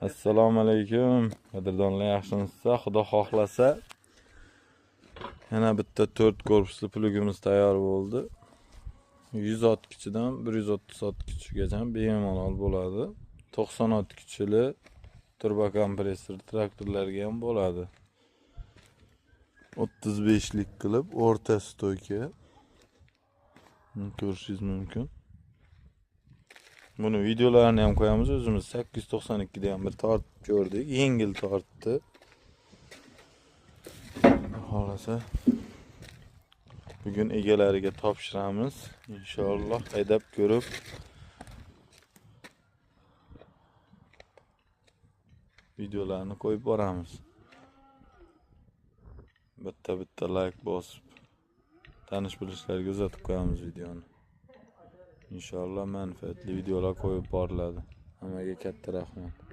Assalomu alaykum qadrdonlar, yaxshimisizlar? Xudo xohlasa yana bitta 4 korpusli plugimiz tayyor bo'ldi. 100 ot kuchidan 130 ot kuchigacha bemalol bo'ladi. 90 ot kuchli turbokompressor traktorlarga ham bo'ladi. 35lik qilib o'rta stoyka ko'rishingiz mumkin. Buni videolarini ham qo'yamiz. O'zimiz 892 da ham bir tortib ko'rdik. Yengil tortdi. Xohlasa bugun egalariga topshiramiz. Inshaalloh haydab ko'rib videolarni qo'yib boramiz. Bitta-bitta like bosib tanish bilishlarga uzatib qo'yamiz videoni. Inshaalloh manfaatli videolar qo'yib boriladi. Hammaga katta rahmat.